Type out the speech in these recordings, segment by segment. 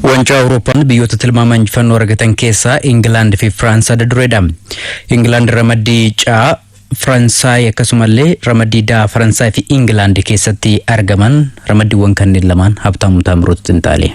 Waancaa Awurooppaan biyyoota tilmaama injifannoo argatan keessaa Ingilaand fi Firaans adda dureedha. Ingilaand ramaddii caa Faransaay, akkasumallee ramaddii daa Faransaay fi Ingilaand keessatti argaman. Ramaddiiwwan kanneen lamaan Habtaamuu Taamiruutti xinxaale.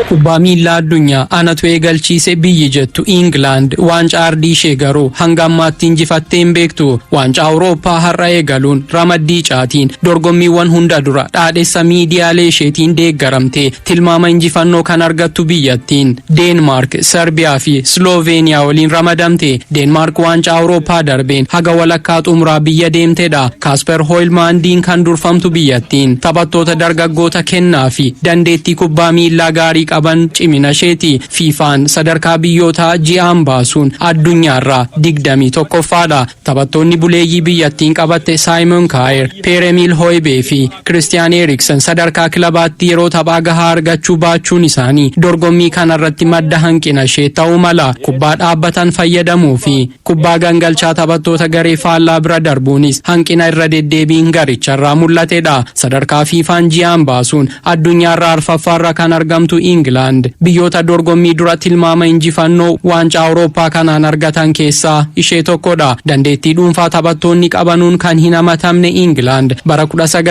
Kubbaa miillaa addunyaa anatu eegalchiise biyyi jettu Ingilaand waancaa ardii ishee garuu hanga ammaatti injifattee hin beektu. Waancaa Awurooppaa har'a eegaluun ramaddii caatiin dorgommiiwwan hunda dura dhaadhessa miidiyaalee isheetiin deeggaramte tilmaama injifannoo kan argattu biyyattiin Deenmaark, Serbiyaa fi Sloveeniyaa waliin ramadamte. Deenmaark waancaa Awurooppaa darbeen haga walakkaa xumuraa biyya deemtedha. Kaasper Hoyilmaandiin kan durfamtu biyyattiin taphattoota dargaggoota kennaa fi dandeettii kubbaa miillaa gaarii qaban cimina isheeti. FIFAn sadarkaa biyyootaa ji'aan baasuun addunyaarraa 21ffaadha. Taphattoonni buleeyyii biyyattiin qabatte Saayimon Kaayer, Peer-Emil Hoybee fi Kiristiyaan Eriksen sadarkaa kilabaatti yeroo taphaa gahaa argachuu baachuun isaanii dorgommii kanarratti madda hanqina ishee ta'uu mala. Kubbaa dhaabbatan fayyadamuu fi kubbaa gangalchaa taphattoota garee faallaa bira darbuunis hanqina irra deddeebiin garicharraa mul'atedha. Sadarkaa FIFAn ji'aan baasuun addunyaarraa arfaffaarra kan argamtu Ingilaand biyyoota dorgommii dura tilmaama injifannoo waancaa Awurooppaa kanaan argatan keessaa ishee tokkodha. Dandeettii dhuunfaa taphattoonni qabanuun kan hin hamatamne Ingilaand bara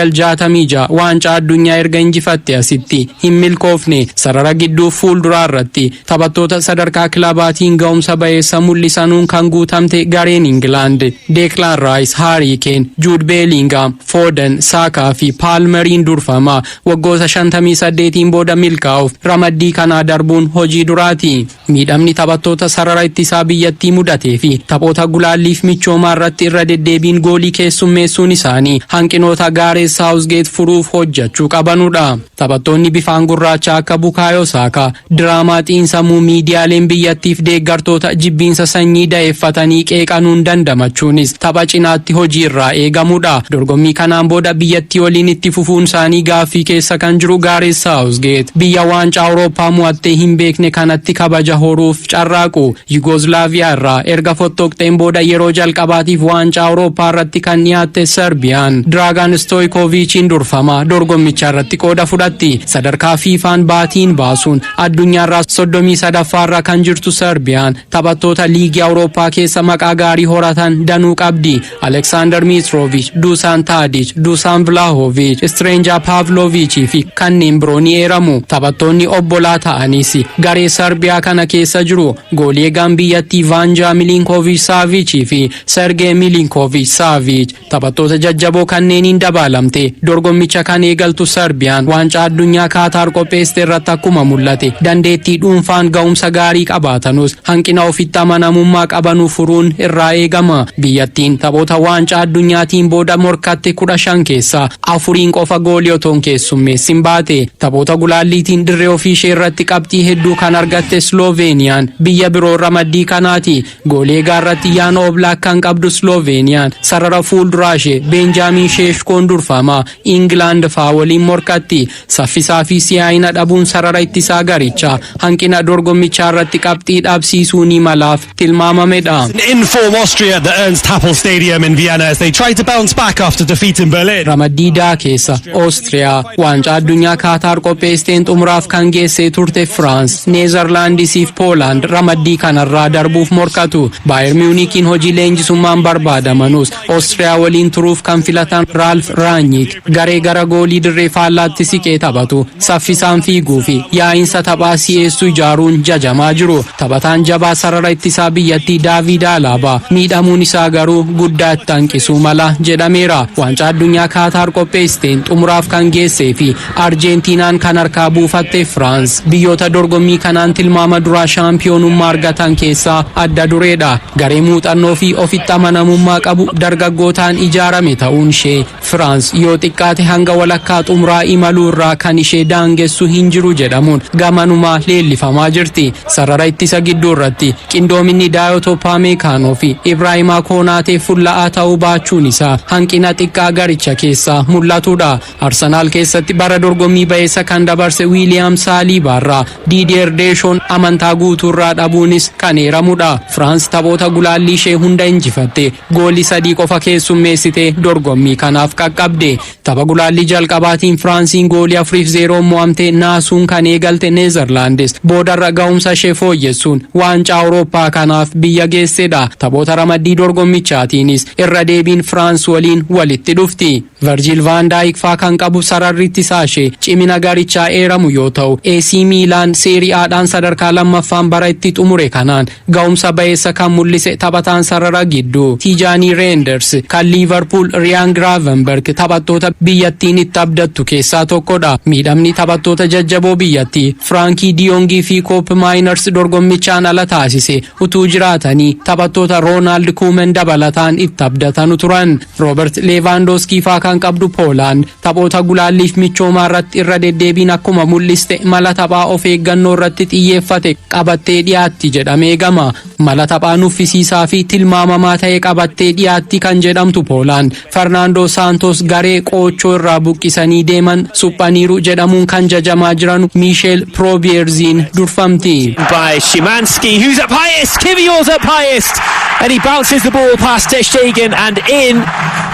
1966 waancaa addunyaa erga injifatte asitti hin milkoofne. Sarara gidduu fuulduraa irratti taphattoota sadarkaa kilabaatiin ga'umsa ba'eessa mul'isanuun kan guutamte gareen Ingilaand Deeklaan Raayis, Haarii Keen, Juud Beelingam, Fooden, Saakaa fi Paalmeriin durfama. Waggoota 58 booda milkaa'uuf ramaddii kanaa darbuun hojii duraati. Miidhamni taphattoota sarara ittisaa biyyattii mudatee fi taphoota gulaalliif michoomaa irratti irra deddeebiin goolii keessummeessuun isaanii hanqinoota Gaareet Saawuzgeet furuuf hojjechuu qabanudha. Taphattoonni bifaan gurraacha akka Bukaayoo Saakaa diraamaa xiinsammuu miidiyaaleen biyyattiif deeggartoota jibbiinsa sanyii da'eeffatanii qeeqanuun dandamachuunis tapha cinaatti hojii irraa eegamudha. Dorgommii kanaan booda biyyattii waliin itti fufuun isaanii gaaffii keessa kan jiru Gaareet Saawuzgeet biyya waancaa Awurooppaa mo'attee hin beekne kanatti kabaja horuuf carraaqu. Yugoslaaviyaa irraa erga fottoqxeen booda yeroo jalqabaatiif waancaa Awurooppaa irratti kan dhiyaatte Serbiyaan Diraagan Stoykovichiin durfama dorgommicha irratti qooda fudhatti. Sadarkaa FIFAn baatiin baasuun addunyaarraa 33ffaarra kan jirtu Serbiyaan taphattoota liigii Awurooppaa keessa maqaa gaarii horatan danuu qabdi. Aleksaandar Mitrovic, Dusan Tadic, Dusan Vlahovic, Strenja Pavlovic fi kanneen biroo ni eeramu. Taphattoonni obbolaa ta'anis garee Serbiyaa kana keessa jiru. Goolii eegaan biyyattii Vanja Milinkovic Savic fi Sergey Milinkovic Savic taphattoota jajjaboo kanneeniin dabaalamte dorgommicha kan eegaltu Serbiyaan waancaa addunyaa Kaataar qopheessite irratti akkuma mul'ate dandeettii dhuunfaan ga'umsa gaarii qabaatanus hanqina ofitti amanamummaa qabanuu furuun irraa eegama. Biyyattiin taphoota waancaa addunyaatiin booda morkatte 15 keessaa 4 qofa goolii otoo hin keessummeessin baate. Taphoota gulaalliitiin dirree ofii ishee irratti qabxii hedduu kan argatte Sloveeniyaan biyya biroo ramaddii kanaati. Goolii eegaa irratti Yaan Oblak kan qabdu Sloveeniyaan sarara fuulduraa ishee Beenjaamin Sheeshkoon durfama Ingilaand faa waliin morkatti. Saffisaa fi si'aayina dhabuun sarara ittisaa garichaa hanqina dorgommichaa irratti qabxii dhabsiisuu ni malaaf tilmaamamedha. In form Austria at the Ernst Happel Stadium in Vienna as they try to bounce back after defeat in Berlin. Ramaddii daa keessa Oostiriyaa waancaa addunyaa Kaataar qopheessteen xumuraaf kan geessee turte Firaans, Neezerlaandisii fi Poolaand ramaddii kanarraa darbuuf morkatu. Baayer Miunikiin hojii leenjisummaan barbaadamanus Oostiriyaa waliin turuuf kan filatan Raalf Raanyik garee gara goolii dirree faallaatti siqee taphatu saffisaan fiiguu fi yaa'insa taphaa si'eessuu ijaaruun jajamaa jiru. Taphataan jabaa sarara ittisaa biyyattii Daavid Alaabaa miidhamuun isaa garuu guddaa itti hanqisuu mala jedhameera. Waancaa addunyaa Kaataar qopheessteen xumuraaf kan geessee fi Arjentiinaan kan harkaa buufatte Firaans biyyoota dorgommii kanaan tilmaama duraa shaampiyoonummaa argatan keessaa adda dureedha. Garee muuxannoo fi ofitti amanamummaa qabu dargaggootaan ijaarame ta'uun ishee Firaans yoo xiqqaate hanga walakkaa xumuraa imaluu irraa kan ishee daangessu hin jiru jedhamuun gamanumaa leellifamaa jirti. Sarara ittisa gidduu irratti qindoominni Daayot Upamecano fi Ibraahimaa Koonaatee fulla'aa ta'uu baachuun isaa hanqina xiqqaa garicha keessaa mul'atudha. Arsenaal keessatti bara dorgommii ba'eessa kan dabarse Wiiliyaam Saaliibaarraa Diidiyeer Deeshoon amantaa guutuurraa dhabuunis kan eeramudha. Firaans taphoota gulaallii ishee hunda injifatte, goolii sadii qofa keessummeessite dorgommii kanaaf qaqqabde. Tapha gulaallii jalqabaatiin Firaansiin goolii 4-0 mo'amte naasuun kan eegalte Neezerlaandis boodarra ga'umsa ishee fooyyessuun waancaa Awurooppaa kanaaf biyya geessedha. Taphoota ramaddii dorgommichaatiinis irra deebiin Firaans waliin walitti dhufti. Virgil van Dijk faa kan qabu sararri ittisaa ishee cimina garichaa eeramu yoo ta'u, AC Miilaan Seeri'aadhaan sadarkaa lammaffaan bara itti xumure kanaan ga'umsa ba'eessa kan mul'ise taphataan sarara gidduu Tijaanii Reenders kan Liivarpuul Riyaan Giraavenberg taphattoota biyyattiin itti abdattu keessaa tokkodha. Miidhamni taphattoota jajjaboo biyyattii Firaankii Diyoongii fi Koop Maayinars dorgommichaan ala taasise utuu jiraatanii taphattoota Roonaald Kuumen dabalataan itti abdatanu turan. Roobert Leevaandooskii faa kan qabdu Poolaand taphoota gulaalliif michoomaa irratti irra deddeebiin akkuma mul'iste mala taphaa of eeggannoo irratti xiyyeeffate qabattee dhiyaatti jedhamee eegama. Mala taphaa nuffisiisaa fi tilmaamamaa ta'e qabattee dhiyaatti kan jedhamtu Poolaand Fernaandoo Saantos garee qoochoo irraa buqqisanii deeman suphaniiru jedhamuun kan jajamaa jiran Miisheel Proobiyerziin durfamti. By Szymanski, who's up highest. Kivior's up highest, and he bounces the ball past Ter Stegen and in.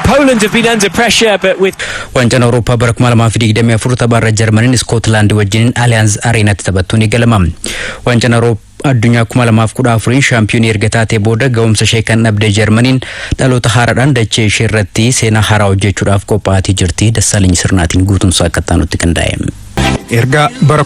Poland have been under pressure, but with Wancaan Awurooppaa bara 2024 taphaarra Jarmaniin Iskootlaand wajjiniin Aliyaanz Areenaatti taphattuun eegalama. Wancaan Awurooppaa addunyaa 2014 shaampiyoonii erga taatee booda ga'umsa ishee kan dhabde Jarmaniin dhaloota haaraadhaan dachee ishee irratti seenaa haaraa hojjechuudhaaf qophaa'atii jirti. Dassaalany Sirnaatiin guutumsaa akka taanutti qindaa'e. Erga bara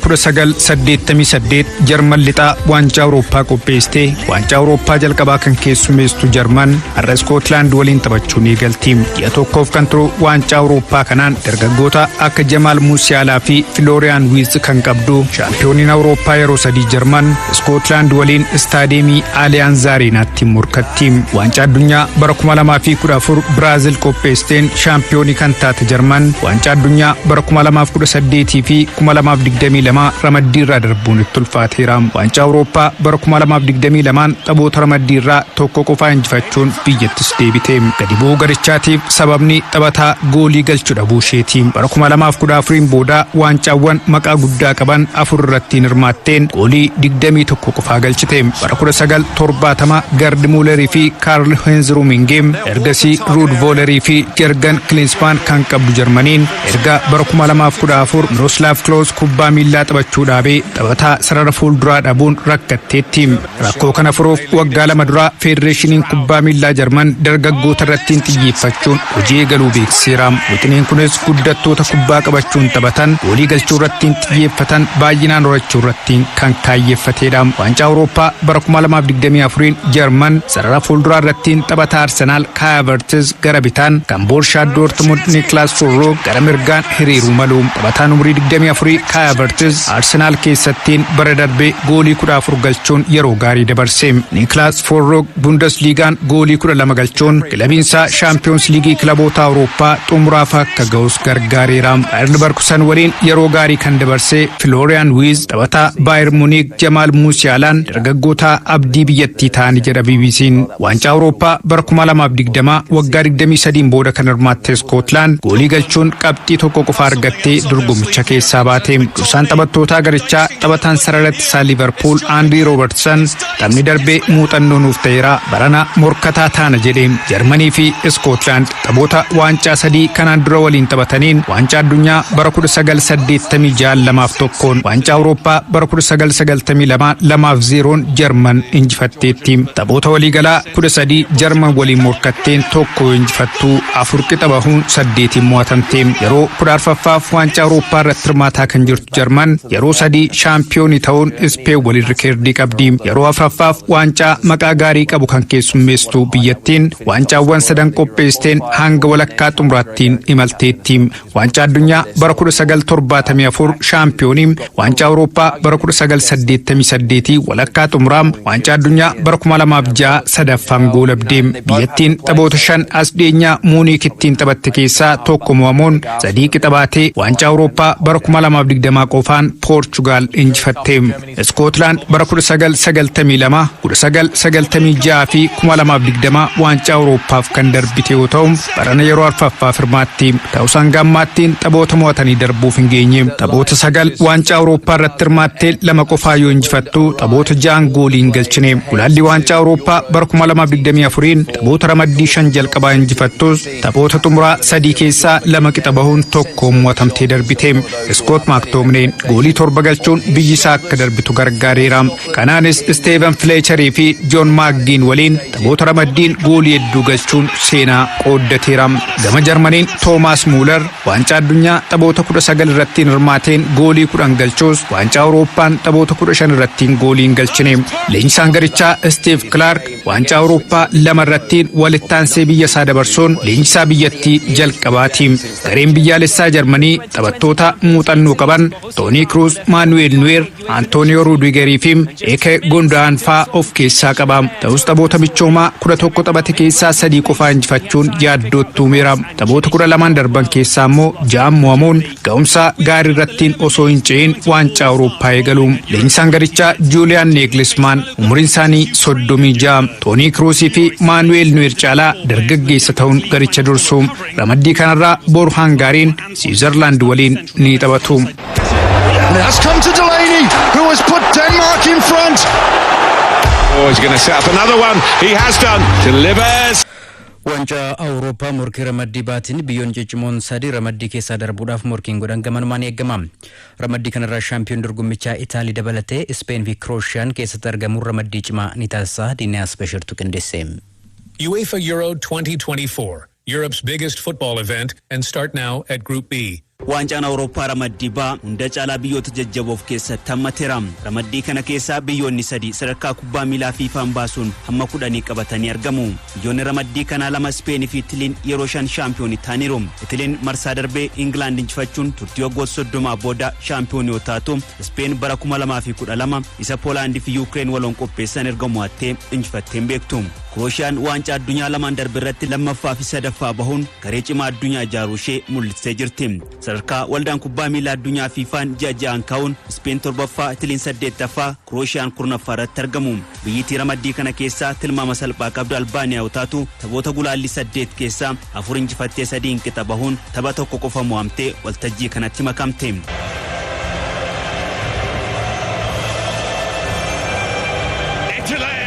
1988 Jarman lixaa waancaa Awurooppaa qopheessitee waancaa Awurooppaa jalqabaa kan keessummeessitu Jarman har'a Iskootlaand waliin taphachuun eegalti. Ji'a tokkoof kan turu waancaa Awurooppaa kanaan dargaggoota akka Jamaal Musiyaalaa fi Filooriyaan Wiiz kan qabdu shaampiyooniin Awurooppaa yeroo sadii Jarman Iskootlaand waliin istaadiyeemii Aaliyaanz Areenaatti morkatti. Waancaa addunyaa bara 2014 Biraazil qopheessiteen shaampiyoonii kan taate Jarman waancaa addunyaa bara 2018 fi 2022 ramaddii irraa darbuun itti ulfaateera. Waancaa Awurooppaa bara 2022 taphoota ramaddii irraa tokko qofaa injifachuun biyyattis deebite. Gadi bu'uu garichaatiif sababni taphataa goolii galchuu dhabuu isheeti. Bara 2014 booda waancaawwan maqaa guddaa qaban afur irratti hirmaatteen goolii 21 qofaa galchite. Bara 1970 Gerd Muulerii fi Kaarl Heinz Rummenigge, ergasii Ruud Voolerii fi Jergan Klinsmann kan qabdu Jarmaniin erga bara 2014 Miroslav Klose kubbaa miillaa taphachuu dhaabee taphataa sarara fuulduraa dhabuun rakkatteetti. Rakkoo kana furuuf waggaa 2 dura Feedereeshiniin Kubbaa Miillaa Jarman dargaggoota irratti xiyyeeffachuun hojii eegaluu beeksiseera. Wixineen kunis guddattoota kubbaa qabachuun taphatan, goolii galchuu irratti xiyyeeffatan baay'inaan horachuu irratti kan kaayyeeffatedha. Waancaa Awurooppaa bara 2024 Jarman sarara fuulduraa irratti taphataa Arsenaal Kai Havertz gara bitaan, kan Borshaa Dortmund Niklas Füllkrug gara mirgaan hiriiruu malu. Taphataan umurii 24 Kai Havertz Arsenaal keessattiin bara darbee goolii 14 galchuun yeroo gaarii dabarse. Niklas Füllkrug Bundesliigaan goolii 12 galchuun kilabiinsaa Shaampiyoons Liigii kilaboota Awurooppaa xumuraaf akka ga'us gargaareera. Baayir Leverkusen waliin yeroo gaarii kan dabarse Florian Wirtz, taphataa Baayir Muuniik Jamaal Musiyaalaan dargaggoota abdii biyyattii ta'anii jedha BBC'n. Waancaa Awurooppaa bara 2020 waggaa 23 booda kan hirmaatte Iskootlaand goolii galchuun qabxii tokko qofa argattee dorgommicha keessaa baate. Dursaan taphattootaa garichaa, taphataan sarara ittisaa Liverpool Aandii Roobertson, "Taphni darbee muuxannoo nuuf ta'eera, barana morkataa taana" jedhe. Jarmanii fi Iskootlaand taphoota waancaa sadii kanaan dura waliin taphataniin waancaa addunyaa bara 1986 2-1n, waancaa Awurooppaa bara 1992 2-0n Jarman injifatteetti. Taphoota waliigalaa 13 Jarman waliin morkatteen tokko injifattuu, afur qixa bahuun, saddeetiin mo'atamte. Yeroo 14ffaaf waancaa Awurooppaa irratti hirmaataa kan jirtu Jarman yeroo sadii shaampiyoonii ta'uun Ispeen waliin rikeerdii qabdi. Yeroo afuraffaaf waancaa maqaa gaarii qabu kan keessummeessitu biyyattiin waancaawwan sadan qopheessiteen hanga walakkaa xumuraattiin imalteetti. Waancaa addunyaa bara 1974 shaampiyoonii, waancaa Awurooppaa bara 1988 walakkaa xumuraa, waancaa addunyaa bara 2006 sadaffaan goolabde. Biyyattiin taphoota shan as dhiyeenyaa Muuniik ittiin taphatte keessaa tokko mo'amuun, sadii qixa baatee waancaa Awurooppaa bara 2020 2020 qofaan Poorchugaal injifatte. Iskootlaand bara 1992, 1996 fi 2020 waancaa Awurooppaaf kan darbite yoo ta'u, barana yeroo arfaffaaf hirmaatti. Ta'us hanga ammaattiin taphoota mo'atanii darbuuf hin geenye. Taphoota sagal waancaa Awurooppaa irratti hirmaattee lama qofaa yoo injifattu, taphoota ja'an goolii hin galchine. Gulaalli waancaa Awurooppaa bara 2024 taphoota ramaddii shan jalqabaa injifattus, taphoota xumuraa sadii keessaa lama qixa bahuun tokko mo'atamtee darbite. Iskoot Maaktoomneen goolii torba galchuun biyyi isaa akka darbitu gargaareera. Kanaanis Steven Fleecharii fi Joon Maaggiin waliin taphoota ramaddiin goolii hedduu galchuun seenaa qooddateera. Gama Jarmaniin Toomaas Muular waancaa addunyaa taphoota 19 irratti hirmaateen goolii 10 galchuus, waancaa Awurooppaan taphoota 15 irratti goolii hin galchine. Leenjisaan garichaa Steve Clark waancaa Awurooppaa lama irratti walitti aansee biyya isaa dabarsuun leenjisaa biyyattii jalqabaati. Gareen biyyaalessaa Jarmanii taphattoota muuxannoo qaban Toonii Kruus, Maanuweel Nuweer, Antooniyoo Ruudigerii fi Eke Gondaan faa of keessaa qaba. Ta'us taphoota michoomaa 11 taphate keessaa sadii qofaa injifachuun yaaddootti uumeera. Taphoota 12n darban keessaa immoo ja'an mo'amuun ga'umsa gaarii irrattiin osoo hin ce'in waancaa Awurooppaa eegalu. Leenjisaan garichaa Juuliyaan Neeglismaan umuriin isaanii 36, Toonii Kruusii fi Maanuweel Nuweer caalaa dargaggeessa ta'uun garicha dursu. Ramaddii kanarraa boru Hangaariin Siwiizerlaand waliin ni taphatu. And it has come to Delaney, who has put Denmark in front. Oh, he's going to set up another one. He has done. Delivers. Waancaa Awurooppaa morkii ramaddii baatiin biyyoonni ciccimoon sadi ramaddii keessaa darbuudhaaf morkiin godhan gamanumaan eegama. Ramaddii kanarraa shaampiyoon dorgommichaa Itaalii dabalatee Ispeen fi Kirooshaan keessatti argamuun ramaddii cimaa ni taasisa. Diinaas Bashirtu qindeesse. UEFA Euro 2024, Europe's biggest football event, and start now at Group B. Waancaan Awurooppaa ramaddii baa hunda caalaa biyyoota jajjaboo of keessatti hammateera. Ramaddii kana keessaa biyyoonni sadi sadarkaa kubbaa miilaa fiifaan baasuun hamma 10 qabatanii argamu. Biyyoonni ramaddii kanaa lama, Ispeenii fi Itiliin, yeroo shan shaampiyoonii ta'aniiru. Itiliin marsaa darbee Ingilaand injifachuun turtii waggoota 30 booda shaampiyoonii yoo taatu, Ispeen bara 2012 isa Poolaandii fi Yuukireen waloon qopheessan erga mo'attee injifattee hin beektu. Kirooshaan waancaa addunyaa lamaan darbe irratti lammaffaa fi sadaffaa bahuun garee cimaa addunyaa ijaaruu ishee mul'istee jirti. Sadarkaa waldaan kubbaa miilaa addunyaa fiifaan ji'a ji'aan ka'uun Ispeen torbaffaa, Itiliin saddeettaffaa, Kirooshaan 10ffaa irratti argamu. Biyyittii ramaddii kana keessaa tilmaama salphaa qabdu Albaaniyaa yoo taatu, taphoota gulaallii saddeet keessaa afur injifattee sadiin qixa bahuun tapha tokko qofa mo'amtee waltajjii kanatti makamte. Italy!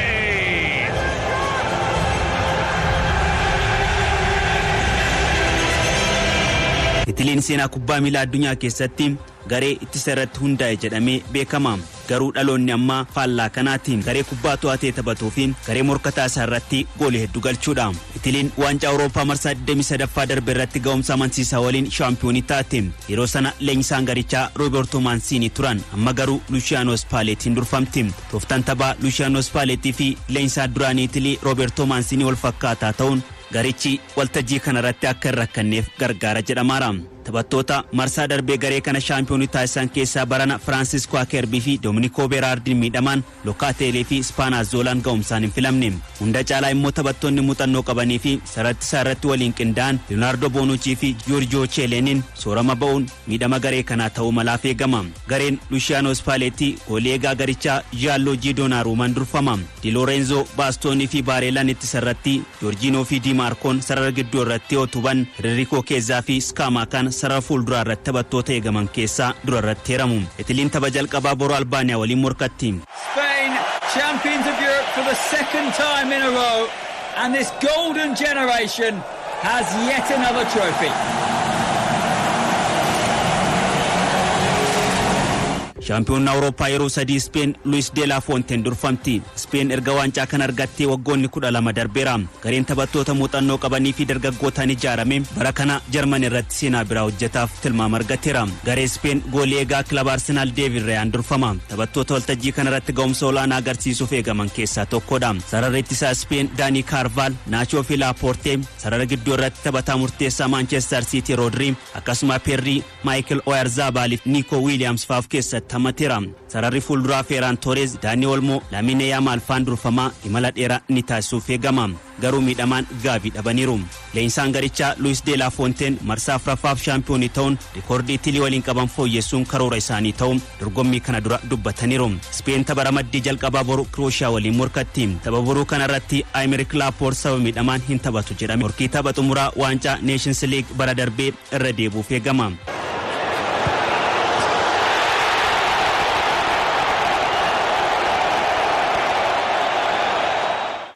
Itiliin seenaa kubbaa miilaa addunyaa keessatti garee ittisa irratti hundaa'e jedhamee beekama. Garuu dhaloonni ammaa faallaa kanaatiin garee kubbaa to'atee taphatuu fi garee morkataa isaa irratti goolii hedduu galchuudha. Itiliin waancaa Awurooppaa marsaa 23ffaa darbe irratti ga'umsa amansiisaa waliin shaampiyoonii taate. Yeroo sana leenjisaan garichaa Rooberto Maansiinii turan. Amma garuu Luciano Spallettiin durfamti. Tooftaan taphaa Luciano Spalletti fi leenjisaa duraanii Itilii Rooberto Maansiinii wal fakkaataa ta'uun garichi waltajjii kanarratti akka hin rakkanneef gargaara jedhamaara. Taphattoota marsaa darbee garee kana shaampiyoonii taasisan keessaa barana Firaansisko Akeerbii fi Doominikoo Beraardiin miidhamaan Lokaateelii fi Ispaanaazolaan ga'umsaan hin filamne. Hunda caalaa immoo taphattoonni muuxannoo qabanii fi sarattisaa irratti waliin qindaa'an Leonardo Bonucci fi Giorgio Chielliniin soorama ba'uun miidhama garee kanaa ta'uu malaaf eegama. Gareen Luciano Spalletti goolii eegaa garichaa Gianluigi Donnarummaan durfama. Di Lorenzo, Bastoonii fi Baareelaan ittisa irratti, Jorginho fi Di Marcoon sarara gidduu irratti yoo tuban, Federico Chiesa fi Scamaccan sarara fuulduraa irratti taphattoota eegaman keessaa dura irratti heeramu. Itiliin tapha jalqabaa boru Albaaniyaa waliin morkatti. Spain, champions of Europe for the second time in a row, and this golden generation has yet another trophy. Shaampiyoonni Awurooppaa yeroo sadii Speen Luis de la Fuenteen durfamti. Speen erga waancaa kana argattee waggoonni 12 darbeera. Gareen taphattoota muuxannoo qabanii fi dargaggootaan ijaarame bara kana Jarman irratti seenaa biraa hojjetaaf tilmaama argateera. Garee Speen goolii eegaa kilaba Arsenaal Deevid Rayaan durfama. Taphattoota waltajjii kana irratti ga'umsa olaanaa agarsiisuuf eegaman keessaa tokkodha. Sararri ittisaa Speen Daanii Kaarvaal, Naachoo fi Laapoortee, sarara gidduu irratti taphataa murteessaa Maanchestar Siitii Roodrii, akkasuma Perrii, Maayikel Oyarzaabaal fi Niikoo Wiiliyaams fa'aa of keessatti keessatti hammateera. Sararri fuulduraa Feeraan Toorez, Daanii Olmoo, Lamine Yaamaal faan durfamaa imala dheeraa ni taasisuuf eegama. Garuu miidhamaan Gaavii dhabaniiru. Leenjisaan garichaa Luis de la Fonteen marsaa afuraffaaf shaampiyoonii ta'uun rikoordii Itilii waliin qaban fooyyessuun karoora isaanii ta'u dorgommii kana dura dubbataniiru. Speen tapha ramaddii jalqabaa boru Kirooshiyaa waliin morkatti. Tapha boruu kana irratti Aymeric Laporte sababa miidhamaan hin taphatu jedhame. Morkii tapha xumuraa waancaa Nations League bara darbee irra deebuuf eegama.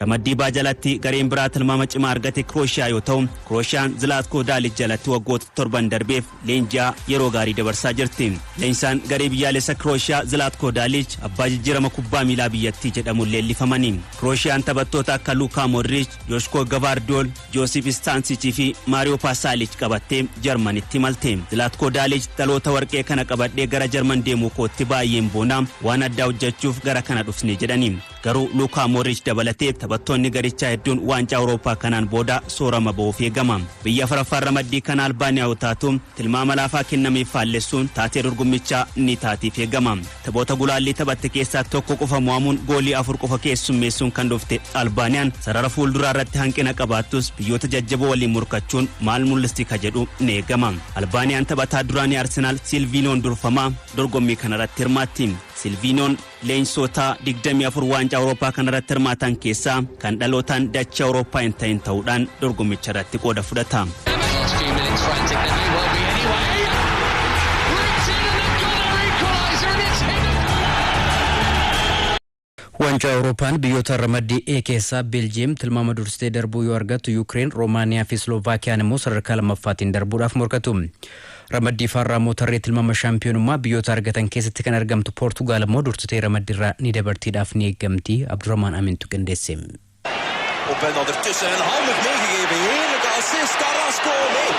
Ramaddii baa jalatti gareen biraa tilmaama cimaa argate Kirooshiyaa yoo ta'u, Kiroошiyaan Zilaatko Daalic jalatti waggoota 7 darbeef leenji'aa yeroo gaarii dabarsaa jirti. Leenjisaan garee biyyaalessa Kirooshiyaa Zilaatko Daalic abbaa jijjiirama kubbaa miilaa biyyattii jedhamuun leellifamani. Kiroошiyaan taphattoota akka Luukaa Modric, Joshko Gavardiol, Joosip Staansichii fi Maariyoo Paasaalic qabattee Jarmanitti imalte. Zilaatko Daalic dhaloota warqee kana qabadhee gara Jarman deemuu kootti baay'een boona, waan addaa hojjechuuf gara kana dhufne jedhani. Garuu Luukaa Modric dabalatee taphattoonni garichaa hedduun waancaa Awurooppaa kanaan booda soorama ba'uuf eegama. Biyya afuraffaan ramaddii kana Albaaniyaa yoo taatu, tilmaama laafaa kennameef faallessuun taatee dorgommichaa ni taatiif eegama. Taphoota gulaallii taphatte keessaa tokko qofa mo'amuun goolii afur qofa keessummeessuun kan dhufte Albaaniyaan sarara fuulduraa irratti hanqina qabaattus biyyoota jajjaboo waliin morkachuun maal mul'isti ka jedhu ni eegama. Albaaniyaan taphataa duraanii Arsenaal Silviinoon durfamaa dorgommii kanarratti hirmaatti. Silviinoon leenjisoota 24 waancaa Awurooppaa kanarratti hirmaatan keessaa kan dhalootaan dachee Awurooppaa hin ta'in ta'uudhaan dorgommicha irratti qooda fudhata. Last few minutes frantic, they may well be anyway. Ripped in and they've got their equaliser and it's hit. Waancaa Awurooppaan biyyoota ramaddii E keessaa Beeljiyeem tilmaama dursitee darbuu yoo argattu, Yuukireen, Roomaaniyaa fi Slovaakiyaan immoo sadarkaa lammaffaatiin darbuudhaaf morkatu. Ramaddii faarraa immoo tarree tilmaama shaampiyoonummaa biyyoota argatan keessatti kan argamtu Poortugaal immoo dursitee ramaddiirraa ni dabartiidhaaf ni eeggamti. Abdurrahmaan Amintu qindeesse. Openda ertussen en handig meegegeven. Heerlijke assist. Carrasco. Nee,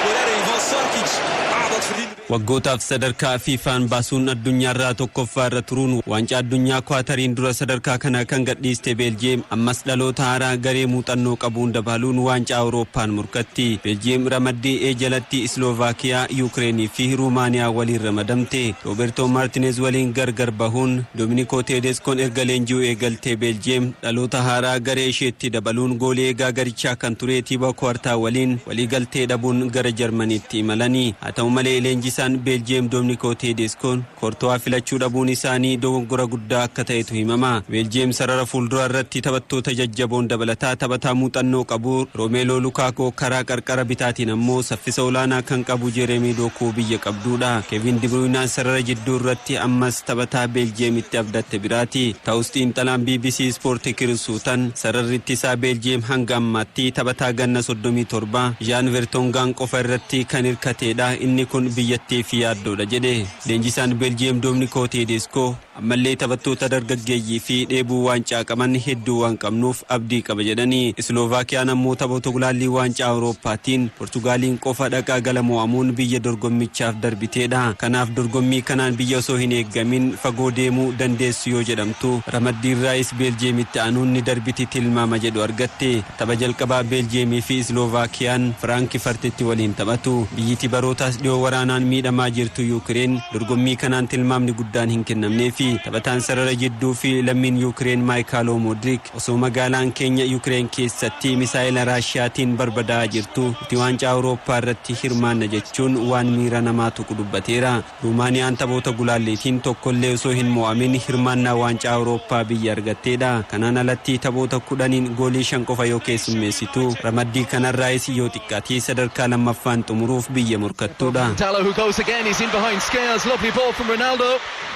de redding van Sarkic. Ah, dat verdient. Waggootaaf sadarkaa Fiifaan baasuun addunyaarraa tokkoffaa irra turuun waancaa addunyaa Kwaatariin dura sadarkaa kana kan gadhiiste Beeljiyeem ammas dhaloota haaraa garee muuxannoo qabuun dabaluun waancaa Awurooppaan morkatti. Beeljiyeem ramaddii E jalatti Isloovaakiyaa, Yuukireenii fi Ruumaaniyaa waliin ramadamte. Roobertoo Maartinez waliin gargar bahuun Doominikoo Teedeskoon erga leenji'uu eegaltee Beeljiyeem dhaloota haaraa garee isheetti dabaluun goolii eegaa garichaa kan ture Tiiboo Koortaa waliin waliigaltee dhabuun gara Jarmaniitti imalanii. Haa ta'u malee, leenjisaan Beeljiyeem Doominikoo Teedeskoon Koortowaa filachuu dhabuun isaanii dogoggora guddaa akka ta'etu himama. Beeljiyeem sarara fuulduraa irratti taphattoota jajjaboon dabalataa taphataa muuxannoo qabu Roomeeloo Lukaakoo, karaa qarqara bitaatiin ammoo saffisa olaanaa kan qabu Jeeremii Dookuu biyya qabduudha. Kevin Dibruyinaan sarara jidduu irratti ammas taphataa Beeljiyeemitti abdatte biraati. Ta'us, xiinxalaan BBC Ispoortii Kirisuutan sararri ittisaa Beeljiyeem hanga ammaatti taphataa ganna 37 Jaan Vertongaan qofa irratti kan hirkateedha. Inni kun biyyattiif yaaddoodha jedhe. Leenjisaan Beeljiyeem Doominikoo Teedeskoo ammallee taphattoota dargaggeeyyii fi dheebuu waancaa qaban hedduu waan qabnuuf abdii qaba jedhanii. Isloovaakiyaan ammoo taphoota gulaallii waancaa Awurooppaatiin Portugaaliin qofa dhaqaa gala mo'amuun biyya dorgommichaaf darbiteedha. Kanaaf dorgommii kanaan biyya osoo hin eeggamin fagoo deemuu dandeessu yoo jedhamtu, ramaddiirraayis Beeljiyeemitti aanuun ni darbiti tilmaama jedhu argatte. Tapha jalqabaa Beeljiyeemii fi Isloovaakiyaan Firaankifurtitti waliin taphatu. Biyyiti barootaas dhiyoo waraanaan miidhamaa jirtu Yuukireen dorgommii kanaan tilmaamni guddaan hin kennamneefi. Taphataan sarara jidduu fi lammiin Yuukireen Maayikaaloo Moodrik osoo magaalaan keenya Yuukireen keessatti misaa'ila Raashiyaatiin barbadaa'aa jirtu nuti waancaa Awurooppaa irratti hirmaanna jechuun waan miira namaa tuqu dubbateera. Ruumaaniyaan taphoota gulaalleetiin tokkollee osoo hin mo'amin hirmaannaa waancaa Awurooppaa biyya argatteedha. Kanaan alatti taphoota 10n goolii 5 qofa yoo keessummeessitu, ramaddii kanarraayis yoo xiqqaatee sadarkaa lammaffaan xumuruuf biyya morkattuudha. Dalo who goes again, he's in behind Scales. Lovely ball from Ronaldo.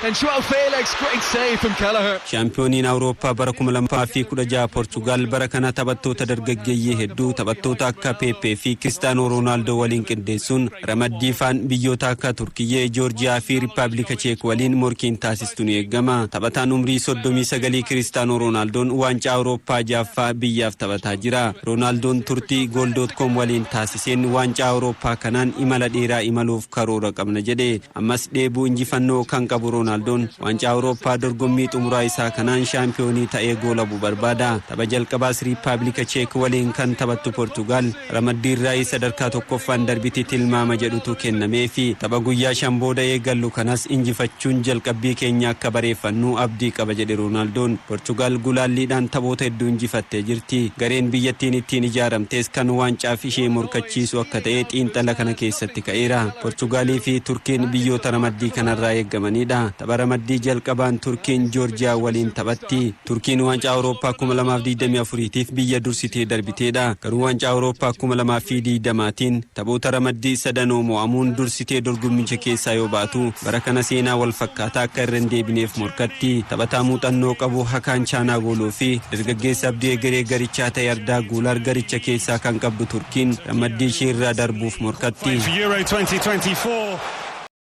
And Joao Felix, great save from Kelleher. Shaampiyooniin Awurooppaa bara 2016 Portugaal bara kana taphattoota dargaggeeyyii hedduu taphattoota akka Peepee fi Kiristaanoo Roonaaldoo waliin qindeessuun ramaddii faan biyyoota akka Turkiyyee, Joorjiyaa fi Riippaabilika Cheek waliin morkiin taasistu ni eegama. Taphataan umrii 39 Kiristaanoo Roonaaldoon waancaa Awurooppaa jaaffaa biyyaaf taphataa jira. Roonaaldoon turtii Goal.com waliin taasiseen waancaa Awurooppaa kanaan imala dheeraa imaluuf karoora karoora qabna jedhe. Ammas dheebuu injifannoo kan qabu Roonaaldoon waancaa Awurooppaa dorgommii xumuraa isaa kanaan shaampiyoonii ta'ee goolabuu barbaada. Tapha jalqabaas Riippaabilika Cheek waliin kan taphattu Portugaal ramaddii irraa sadarkaa tokkoffaan darbiti tilmaama jedhutu kennameefi. Tapha guyyaa 5 booda eegallu kanas injifachuun jalqabbii keenya akka bareeffannu abdii qaba jedhe Roonaaldoon. Portugaal gulaalliidhaan taphoota hedduu injifattee jirti. Gareen biyyattiin ittiin ijaaramtes kan waancaaf ishee morkachiisu akka ta'e xiinxala kana keessatti ka'eera. Portugaalii fi Turkiin biyyoota ramaddii kanarraa eeggamanidha. Tapha ramaddii jalqabaan Turkiin Joorjiyaa waliin taphatti. Turkiin waancaa Awurooppaa 2024tiif biyya dursitee darbiteedha. Garuu waancaa Awurooppaa 2020tiin taphoota ramaddii sadanoo mo'amuun dursitee dorgommicha keessaa yoo baatu, bara kana seenaa wal fakkaataa akka irra hin deebineef morkatti. Taphataa muuxannoo qabu Hakaan Chaanaagoloo fi dargaggeessa abdii egeree garichaa ta'e Ardaa Guulaar garicha keessaa kan qabdu Turkiin ramaddii ishee irraa darbuuf morkatti. For Euro 2024.